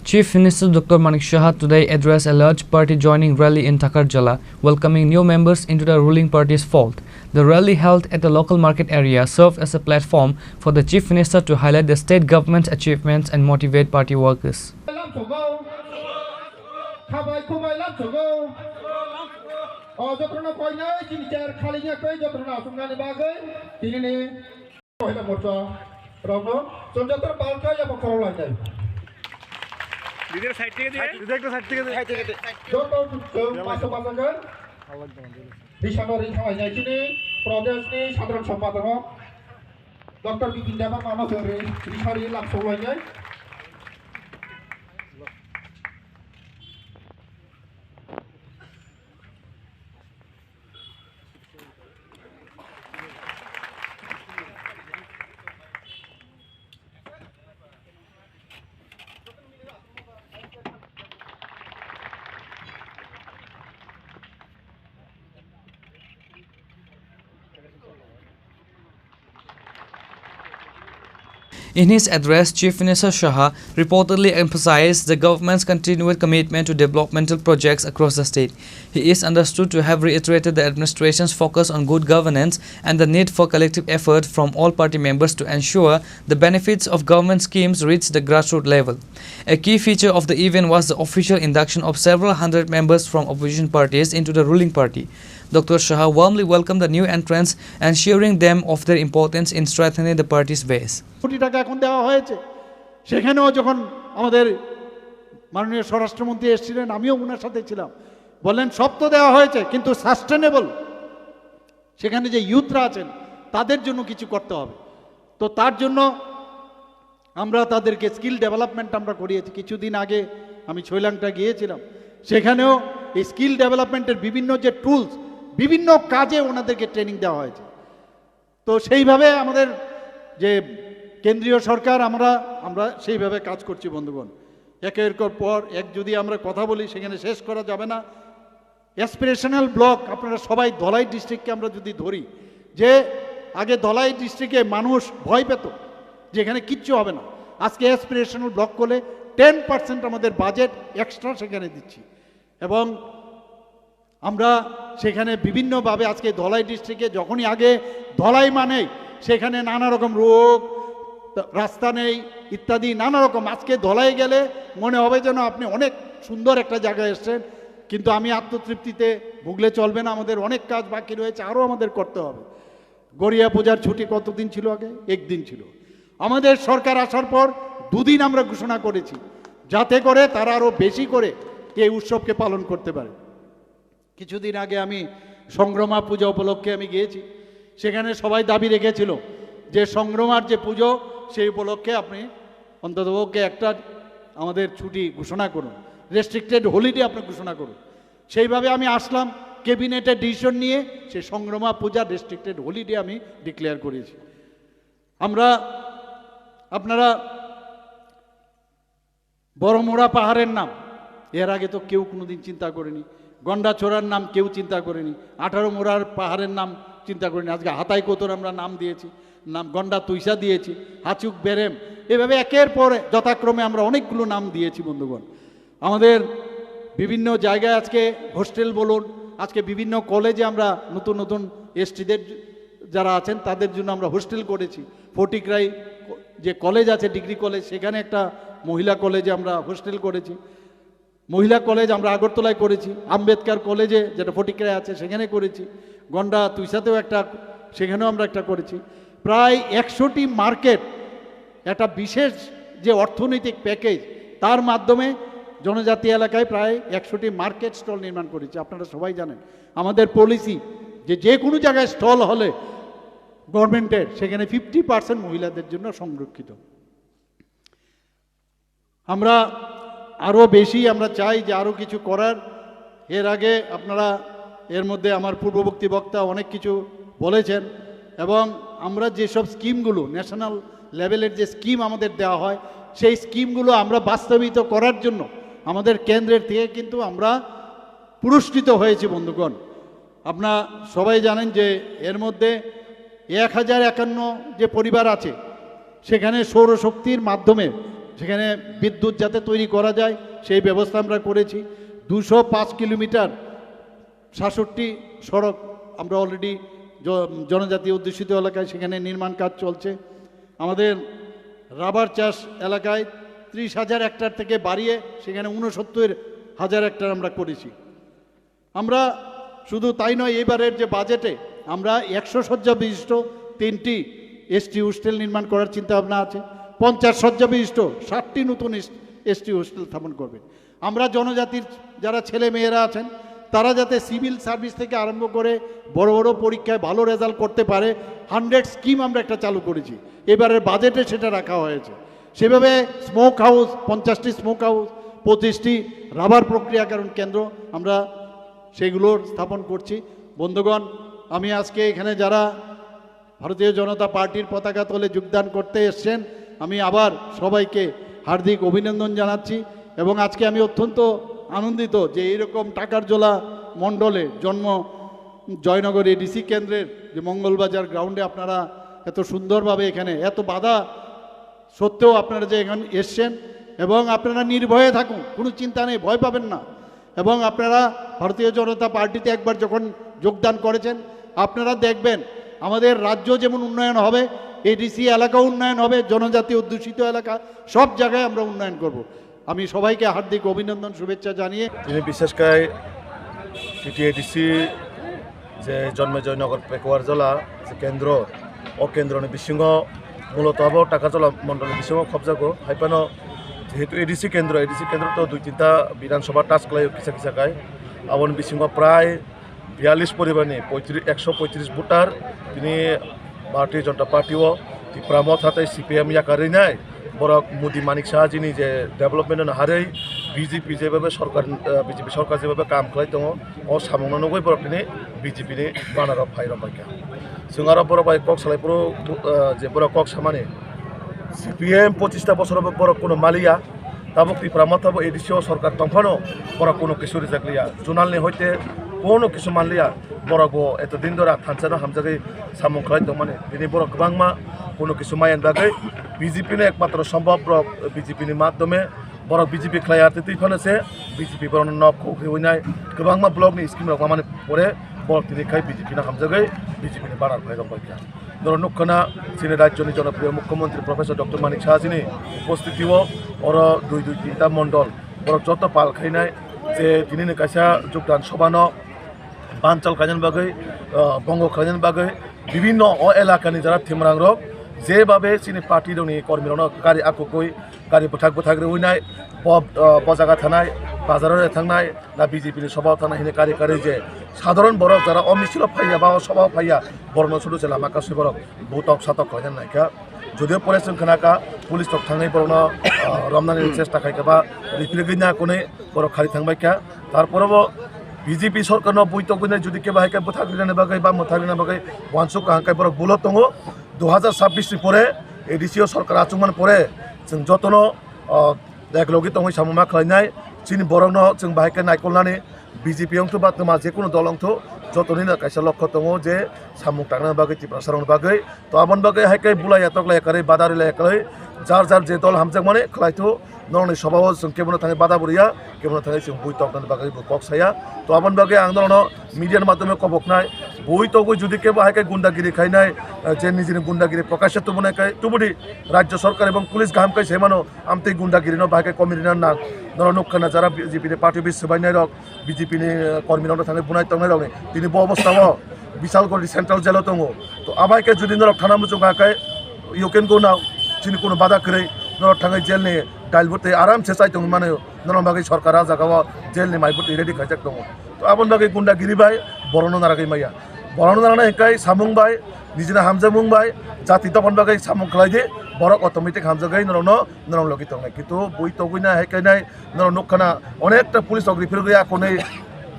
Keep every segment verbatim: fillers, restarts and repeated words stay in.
Chief Minister Doctor Manik Saha today addressed a large party joining rally in Takarjala, welcoming new members into the ruling party's fold. The rally, held at the local market area, served as a platform for the Chief Minister to highlight the state government's achievements and motivate party workers. Khabai khubai lamsogo. O jotono koinai chini chair khali ya koi jotono asumnani bagwi tinini Mohila morcha rokno chonjatra palka ya bokhoro lainai. Leader side theke diye. Leader ekta side theke diye. Joto chwng paso pasagan. Disano ri thanglai nai chini Pradeshni Sadharan Sompadak Doctor Bipin Debbarma no chwng ri, ri sari lamsok lainai. In his address, Chief Minister Saha reportedly emphasized the government's continued commitment to developmental projects across the state. He is understood to have reiterated the administration's focus on good governance and the need for collective effort from all party members to ensure the benefits of government schemes reach the grassroots level. A key feature of the event was the official induction of several hundred members from opposition parties into the ruling party. Doctor Saha warmly welcomed the new entrants, assuring them of their importance in strengthening the party's base. কোটি টাকা এখন দেওয়া হয়েছে। সেখানেও যখন আমাদের মাননীয় স্বরাষ্ট্রমন্ত্রী এসেছিলেন, আমিও ওনার সাথে ছিলাম, বললেন, "সব তো দেওয়া হয়েছে, কিন্তু সাস্টেনেবল, সেখানে যে ইউথরা আছেন, তাদের জন্য কিছু করতে হবে।" তো তার জন্য আমরা তাদেরকে স্কিল ডেভেলপমেন্ট আমরা করিয়েছি। কিছুদিন আগে আমি ছৈলাংটা গিয়েছিলাম, সেখানেও এই স্কিল ডেভেলপমেন্টের বিভিন্ন যে টুলস, বিভিন্ন কাজে ওনাদেরকে ট্রেনিং দেওয়া হয়েছে। তো সেইভাবে আমাদের যে কেন্দ্রীয় সরকার, আমরা, আমরা সেইভাবে কাজ করছি বন্ধুগণ। একের পর এক যদি আমরা কথা বলি, সেখানে শেষ করা যাবে না। অ্যাসপিরেশনাল ব্লক, আপনারা সবাই ধলাই ডিস্ট্রিক্টকে আমরা যদি ধরি, যে আগে ধলাই ডিস্ট্রিক্টে মানুষ ভয় পেত যে এখানে কিচ্ছু হবে না, আজকে অ্যাসপিরেশনাল ব্লক করলে টেন পার্সেন্ট আমাদের বাজেট এক্সট্রা সেখানে দিচ্ছি। এবং আমরা সেখানে বিভিন্নভাবে আজকে ধলাই ডিস্ট্রিক্টে যখনই আগে ধলাই মানে সেখানে নানা রকম রোগ, রাস্তা নেই ইত্যাদি নানা রকম। আজকে ধলাই গেলে মনে হবে যেন আপনি অনেক সুন্দর একটা জায়গায় এসছেন, কিন্তু আমি আত্মতৃপ্তিতে ভুগলে চলবে না, আমাদের অনেক কাজ বাকি রয়েছে, আরও আমাদের করতে হবে। গড়িয়া পূজার ছুটি কতদিন ছিল আগে? একদিন ছিল। আমাদের সরকার আসার পর দুদিন আমরা ঘোষণা করেছি, যাতে করে তারা আরও বেশি করে এই উৎসবকে পালন করতে পারে। কিছুদিন আগে আমি সংগ্রামা পূজা উপলক্ষে আমি গিয়েছি, সেখানে সবাই দাবি রেখেছিল যে সংগ্রামার যে পুজো, সেই উপলক্ষে আপনি অন্ততপক্ষে একটা আমাদের ছুটি ঘোষণা করুন, রেস্ট্রিক্টেড হলিডে আপনি ঘোষণা করুন। সেইভাবে আমি আসলাম, ক্যাবিনেটের ডিসিশন নিয়ে সেই সংগ্রামা পূজা রেস্ট্রিক্টেড হলিডে আমি ডিক্লেয়ার করেছি। আমরা, আপনারা বড়মুড়া পাহাড়ের নাম এর আগে তো কেউ কোনোদিন চিন্তা করেনি, গন্ডাছড়ার নাম কেউ চিন্তা করেনি, আঠারো মুড়ার পাহাড়ের নাম চিন্তা করেনি। আজকে হাতাই কোতর আমরা নাম দিয়েছি, নাম গন্ডা তুইসা দিয়েছি, হাচুক বেরেম, এভাবে একের পর যথাক্রমে আমরা অনেকগুলো নাম দিয়েছি বন্ধুগণ। আমাদের বিভিন্ন জায়গায় আজকে হোস্টেল বলুন, আজকে বিভিন্ন কলেজে আমরা নতুন নতুন এসটিদের যারা আছেন তাদের জন্য আমরা হোস্টেল করেছি। ফটিকরাই যে কলেজ আছে, ডিগ্রি কলেজ, সেখানে একটা মহিলা কলেজে আমরা হোস্টেল করেছি। মহিলা কলেজ আমরা আগরতলায় করেছি, আম্বেদকর কলেজে যেটা ফটিকরায় আছে সেখানে করেছি, গন্ডা তুইসাতেও একটা, সেখানেও আমরা একটা করেছি। প্রায় একশোটি মার্কেট, একটা বিশেষ যে অর্থনৈতিক প্যাকেজ, তার মাধ্যমে জনজাতি এলাকায় প্রায় একশোটি মার্কেট স্টল নির্মাণ করেছি। আপনারা সবাই জানেন, আমাদের পলিসি যে যে কোনো জায়গায় স্টল হলে গভর্নমেন্টের, সেখানে ফিফটি পার্সেন্ট মহিলাদের জন্য সংরক্ষিত। আমরা আরও বেশি, আমরা চাই যে আরও কিছু করার। এর আগে আপনারা, এর মধ্যে আমার পূর্ববর্তী বক্তা অনেক কিছু বলেছেন, এবং আমরা যেসব স্কিমগুলো, ন্যাশনাল লেভেলের যে স্কিম আমাদের দেওয়া হয়, সেই স্কিমগুলো আমরা বাস্তবায়িত করার জন্য আমাদের কেন্দ্রের থেকে কিন্তু আমরা পুরস্কৃত হয়েছি বন্ধুগণ। আপনারা সবাই জানেন যে এর মধ্যে এক হাজার একান্ন যে পরিবার আছে, সেখানে সৌরশক্তির মাধ্যমে সেখানে বিদ্যুৎ যাতে তৈরি করা যায়, সেই ব্যবস্থা আমরা করেছি। দুশো পাঁচ কিলোমিটার সাতষট্টি সড়ক আমরা অলরেডি জনজাতি অধ্যুষিত এলাকায় সেখানে নির্মাণ কাজ চলছে। আমাদের রাবার চাষ এলাকায় ত্রিশ হাজার হেক্টর থেকে বাড়িয়ে সেখানে ঊনসত্তর হাজার হেক্টর আমরা করেছি। আমরা শুধু তাই নয়, এবারের যে বাজেটে আমরা একশো শয্যা বিশিষ্ট তিনটি এসটি হোস্টেল নির্মাণ করার চিন্তা ভাবনা আছে। পঞ্চাশ শয্যা বিশিষ্ট ষাটটি নতুন এসটি হোস্টেল স্থাপন করবে। আমরা জনজাতির যারা ছেলে মেয়েরা আছেন, তারা যাতে সিভিল সার্ভিস থেকে আরম্ভ করে বড় বড় পরীক্ষায় ভালো রেজাল্ট করতে পারে, হান্ড্রেড স্কিম আমরা একটা চালু করেছি, এবারের বাজেটে সেটা রাখা হয়েছে। সেভাবে স্মোক হাউস, পঞ্চাশটি স্মোক হাউস, পঁচিশটি রাবার প্রক্রিয়াকরণ কেন্দ্র আমরা সেগুলোর স্থাপন করছি। বন্ধুগণ, আমি আজকে এখানে যারা ভারতীয় জনতা পার্টির পতাকা তলে যোগদান করতে এসছেন, আমি আবার সবাইকে হার্দিক অভিনন্দন জানাচ্ছি। এবং আজকে আমি অত্যন্ত আনন্দিত যে এইরকম টাকারজলা মণ্ডলে জন্ম জয়নগর এডিসি কেন্দ্রের যে মঙ্গলবাজার গ্রাউন্ডে আপনারা এত সুন্দরভাবে এখানে এত বাধা সত্ত্বেও আপনারা যে এখানে এসছেন এবং আপনারা নির্ভয়ে থাকুন, কোনো চিন্তা নেই, ভয় পাবেন না। এবং আপনারা ভারতীয় জনতা পার্টিতে একবার যখন যোগদান করেছেন, আপনারা দেখবেন আমাদের রাজ্য যেমন উন্নয়ন হবে, এডিসি এলাকা উন্নয়ন হবে, জনজাতি অধ্যুষিত এলাকা, সব জায়গায় আমরা উন্নয়ন করব। আমি সবাইকে হার্দিক অভিনন্দন, শুভেচ্ছা জানিয়ে তিনি বিশেষ করে টিটিএডিসি যে জন্মে জয়নগর পেকুয়ার জেলা যে কেন্দ্র, o kendroni bisingo muloto abo Takarjala mondolni bisingo khobjago. Hai phano jehetu ADC kendro, ADC kendro to dui tinta Bidhan Sabha touch khlaio kisa kisa khai. Aboni bisingo prai biyalish poribarni poitris, ekso poitris voter tini Bharatiya Janata Party o Tipra Motha tei CPM yakarwi nai. Borok Modi Manik Saha jini je development no harwi BJP jebabe sorkar, eh, BJP sorkar jebabe kam khlai tongo, o samungno nugwi borok tini BJP ni banner o phai rok bai kha. Chwng aro borok bai kok salai phuru, eh, je borok kok samani CPM pochista bosor o borok kuno maliya, tabuk Tipra Motha bo ADC o sorkar tongphano borok kuno kisu rijak liya, zonal ni hoite kuno kisu manliya, borok bo eto din dora thansa no hamjagwi samung khlai tongmani, tini borok kwbangma kuno kisu maya bagwi BJP no ekmatro sombhob borok BJP ni madhyome borok BJP khlai ar twi phano se BJP borokno nok khuk hiwi nai kwbangma block ni scheme rok mamani pore borok tini khai BJP no hamjagwi BJP ni banner phai rok bai kha. Norok nukha na chini rajyoni jonopriyo mukhyamantri Professor Doctor Manik Saha jini upostiti o oro dui dui tinta mondol borok joto pal khainai je tini ni kaisa jogdan sobha no banchal khlainani bagwi, ah, bongo khlainani bagwi bibinno o elakani jara thimrangrok jebabe chini party rokni kormirokno kari akukwi kari bwthak bwthak rwinai, bo, ah, bo jaga thanai, bazaro thangnai, na BJP ni sobha thangnai hwnwi kari kari je sadharon borok jara o misil o phaiya ba o sobha o phaiya borokno sudu se lama kasui borok butok satok khlaina naikha. Jodio pore chwng khna kha, police rok thangwi borokno, ah, romnani chesta khai kha ba ripirigwi na kwnwi borok khari thangbai kha. Tarpore bo BJP sorkarno buitogwi nai jodi kebo hai khe bwthak rinani bagwi ba mwthak rinani bagwi uansuk kaham khe borok bulo tongo. Dui hajar chabbish ni pore ADC o sorkar achukmani pore chwng jotono, ah, eklogi tongwi samung ma khlainai. Chini borokno chwng bahai khe naikolnani BJP wngthu ba twma jekunu dol wngthu jotoni no kaisa lokho tongo je samung tangnani bagwi Tiprasa rokni bagwi. To aboni bagwi hai khe bulai yatok lai kwrwi, badari lai kwrwi, jar jar je dol hamjakmani khlaithu, norokni sobao chwng kebono thangwi bada bo rwya, kebono thangwi chwng bui toknani bagwi bo kok saya. To aboni bagwi ang norokno media ni madhyome koboknai, bui togwi jodi kebo hai khe gundagiri khainai, eh, je nijini gundagiri prokasho tubunai khe tubudi rajya sorkar ebong police kaham khe saimano, amtwi gundagiri no bahai khe komi rina nang. Norok nukha na jara BJP ni party office swbainai rok, BJP ni, eh, kormi rok thangwi bunai tongnai rok ni tini bo obostha o Bisalguri central jail o tongo. To abai khe jodi norok thana muchung kha khe you can go now, chini kuno bada kwrwi, norok thangwi jail ni dail bwtwi aram se chai tongwi mano, norok bagwi sorkar ah jaga o jail ni mai bwtwi ready khaijak tongo. To aboni bagwi gundagiri bai borokno naragwi maya, borokno narana hinkhe samung bai, nijini hamjakmung bai, jati dophani bagwi samung khlai di, borok automatic hamjagwi norokno norok logi tongnai. Kintu bui togwi nai hai khe nai norok nukha na onekta police rok refer gwi akonwi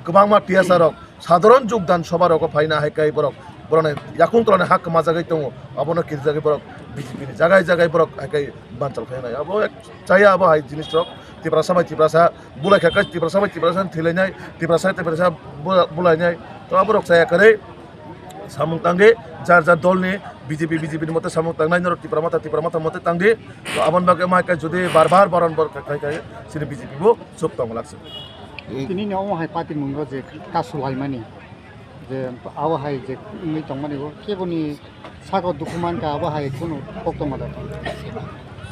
kwbangma T S R rok sadharon jogdan sobha rogo phaina hai khe borok borokni yakung tolani hak kwmajagwi tongo, abono kirijagwi borok BJP ni jagai jagai borok hai khe banchal khainai. Abo ek chaya abo hai jinis rok Tiprasa bai Tiprasa bulai kha khe Tiprasa bai Tiprasa thwilainai, Tiprasa Tiprasa bula-, bulainai. To aborok chaya kwrwi samung tangdi jar jar dolni B J P, B J P ni mote samung tangnai, norok Tipra Motha, Tipra Motha mote tangdi. To aboni bagwi omo hai khe jodi bar bar boron bor khai khai chini B J P bo chuk tongo lakse. Tini ni omo hai party mungo je kasu laimani, je abo hai je wngwi tongmani bo keboni sago dukhu mankha, abo hai kunu koktwma da tong.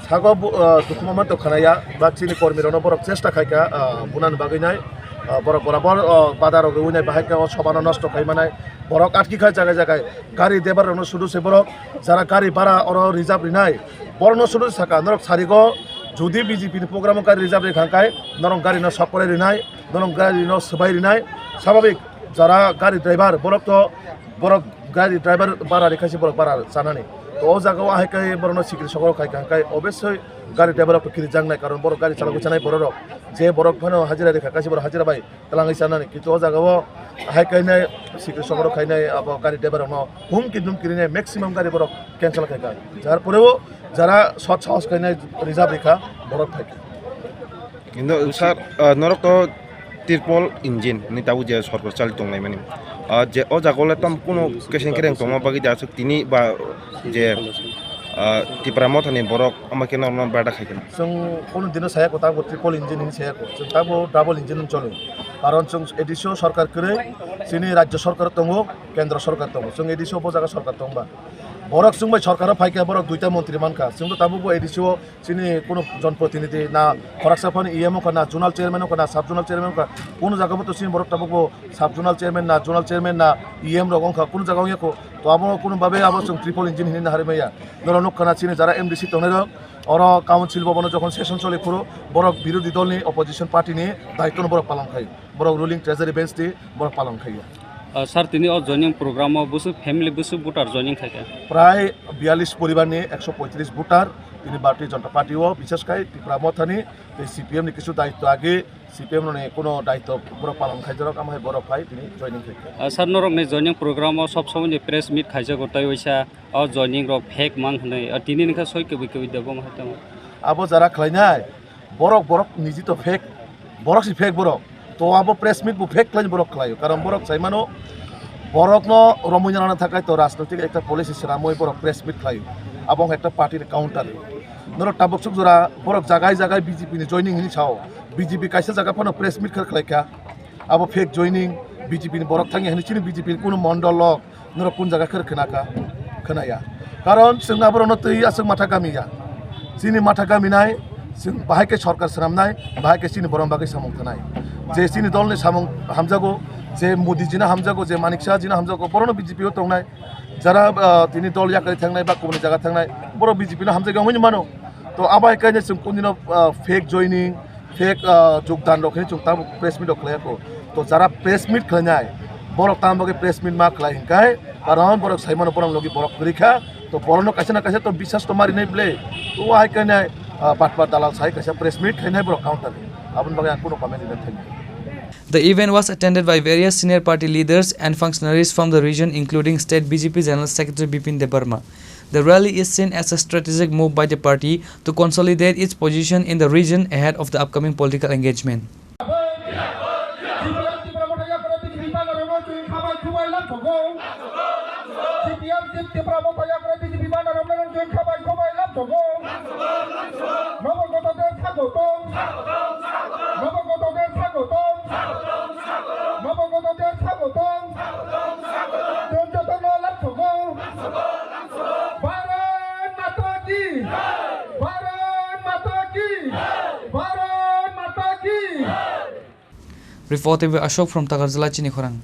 Sago bo, ah, dukhu ma manto khanaya, ba chini kormi rokno borok chesta khaikha, ah, bunani bagwi nai, ah, borok borok, ah, bada rok rwinai, bahai khe o sobano nosto khai manai, borok atki kha jaga jaga, gari driver rokno sudu se borok, jara gari bara oro reserve rinai, borokno sudu saka, norok sarigo jodi B J P ni program o gari reserve rikha khe, norok gari no sok kore rinai, norok gari no swbai rinai, sababik jara gari driver borok to borok gari driver bara rikha se borok bara chanani. To o jaga o ahai khe borokno sikiri sokoro khai kha, khai obviously gari driver rok to kiri jangnai, karon borok gari chalogwi chanai borok rok. Je borok phano hajira rikha kaisa borok hajira bai twlangwi chanani. Kintu o jaga o hai kainai sikri sokoro khainai abo gari driver rokno humki dumki rinai maximum gari borok cancel khaikha. Jar poreo jara sot sahos khainai reserve rikha borok phaikha. Kintu sir, ah, norok to triple engine ni tabuk je sorkar chali tonglaimani. Ah, je o jaga o le tam kuno keseng kereng tongma bagwi da aswk tini ba je, ah, Tipra Mothani borok ama khe norokno bada khai khe. Chwng kunu dino saya ko tabo triple engine hinwi saya ko. Chwng tabo double engine hinwi cholo. Karon chwng A D C o sorkar kwrwi, chini rajya sorkar tongo, kendra sorkar tongo. Chwng A D C o bo jaga sorkar tongba. Borok chwng bai sorkar o phaikha, borok duita montri mankha. Chwng to tabuk bo A D C o chini kunu jonprotinidhi na, khoroksa phano E M wngkha na, zonal chairman wngkha na, sub zonal chairman wngkha. Kunu jaga bo to chini borok tabuk bo sub zonal chairman na, zonal chairman na, E M rok wngkha, kunu jaga wngya kho. To abo kunu babe abo chwng triple engine hinwi naharwi maya. Norok nukha na chini jara M D C tongnai rok, oro council bhavan o jokhon session choli phuru borok birodhi dol ni, opposition party ni daityo no borok palon khai. Borok ruling treasury bench ni borok palon khai ya. Ah, sir, tini o joining program o bwswk family, bwswk voter joining khai kha? Prai biyalish poribar ni ekso poitris voter tini Bharatiya Janata Party o, bishesh khai Tipra Motha ni tei C P M ni kisu daityo age, C P M ni kuno daityo borok palon khai jorok, amo hai borok phai tini joining khai kha. Ah, sir, norok ni joining program o sob somoi ni press meet khaijago, tei waisa o joining rok fake mang hwnwi, ah, tini ni kha soi kwbwi kwbwi da bo hai tamo? Abo jara khlainai, borok, borok niji to fake, borok si fake borok. To abo press meet bo fake khlai borok khlaio. Karon borok sai mano, borokno romwi nana thakai to rajnoitik ekta policy swnamwi borok press meet khlaio. Abo wngkha ekta party ni counter. Norok tabuk suk jora borok jagai jagai B J P ni joining hinwi sao. B J P kaisa jaga phano press meet khlai khlaikha. Abo fake joining, B J P ni borok thangya hinwi chini B J P ni kunu mondol rok. Norok kun jaga khe khna kha? Khna ya. Karon chwng aborokno twi aswk matha kami ya. Chini matha kami nai, chwng bahai khe sorkar swnamnai, bahai khe chini borok bagwi samung thanai. Je chini dolni samung hamjago, je Modi jino hamjago, je Manik Saha jino hamjago, borokno B J P o tongnai. Jara, ah, tini dol yakarwi thangnai ba kubuni jaga thangnai, borok B J P no hamjagwi wngwi mano. To abo hai khe chwng kundino, ah, fake joining, fake, ah, jogdan rok hinwi chwng tabuk press meet rok khlai ya kho. To jara press meet khlainai, borok tamo bagwi press meet ma khlai hinkai, karon borok sai mano borok logi borok kwrwi kha. To borokno kaisa na kaisa to biswas to marinai ble. To o hai khe nai, ah, batpar dalal sai kaisa press meet khlainai borok counter. Aboni bagwi ang kuno comment rina thangya. The event was attended by various senior party leaders and functionaries from the region, including State B J P General Secretary Bipin Debbarma. The rally is seen as a strategic move by the party to consolidate its position in the region ahead of the upcoming political engagement. Bharat Mata ki! Bharat Mata ki! Bharat Mata ki! Report by Ashok from Takarjala, Chini Khorang.